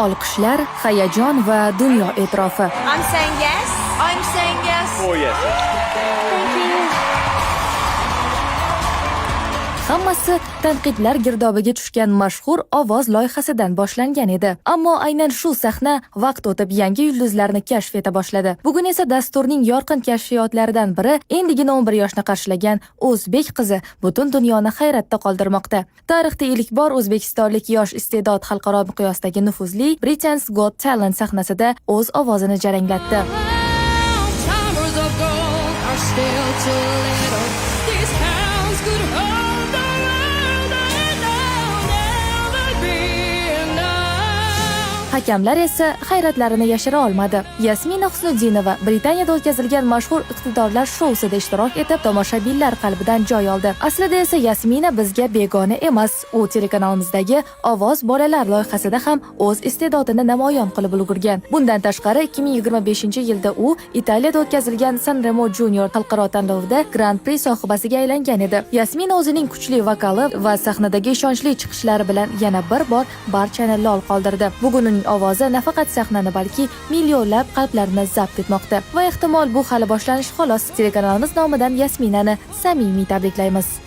Olqishlar, hayajon va dunyo e'tirofi. I'm saying yes. I'm saying yes. Four yeses. Thank you. Hammasi tanqidlar girdobiga tushgan mashhur Ovoz loyihasidan boshlangan edi. Ammo aynan shu sahna vaqt o'tib yangi yulduzlarni kashf eta boshladi. Bugun esa dasturning yorqin kashfiyotlaridan biri, endigina 11 yoshni qarshilagan o'zbek qizi butun dunyoni hayratda qoldirmoqda. Tarixda ilk bor o'zbekistonlik yosh iste'dod xalqaro miqyosdagi nufuzli Britain's Got Talent sahnasida o'z ovozini jaranglatdi. Towers of gold are still too little. These hands could hold the world, and they'll never be enough. Hakamlar esa hayratlarini yashira olmadi. Yasmina Husniddinova Britaniyada o'tkazilgan mashhur Iqtidorlar shousida ishtirok etib, tomoshabinlar qalbidan joy oldi. Aslida esa Yasmina bizga begona emas. U telekanalimizdagi Ovoz bolalar loyihasida ham o'z iste'dodini namoyon qilib ulgurgan. Bundan tashqari, 2025-yilda u Italiyada o'tkazilgan Sanremo Junior xalqaro tanlovida Gran-pri sohibasiga aylangan edi. Yasmina o'zining kuchli vokali va sahnadagi ishonchli chiqishlari bilan yana bir bor barchani lol qoldirdi. Bugun uning ovozi nafaqat sahnani, balki millionlab qalblarni zabt etmoqda. Va ehtimol bu hali boshlanish xolos. Telekanalimiz nomidan Yasminani samimiy tabriklaymiz.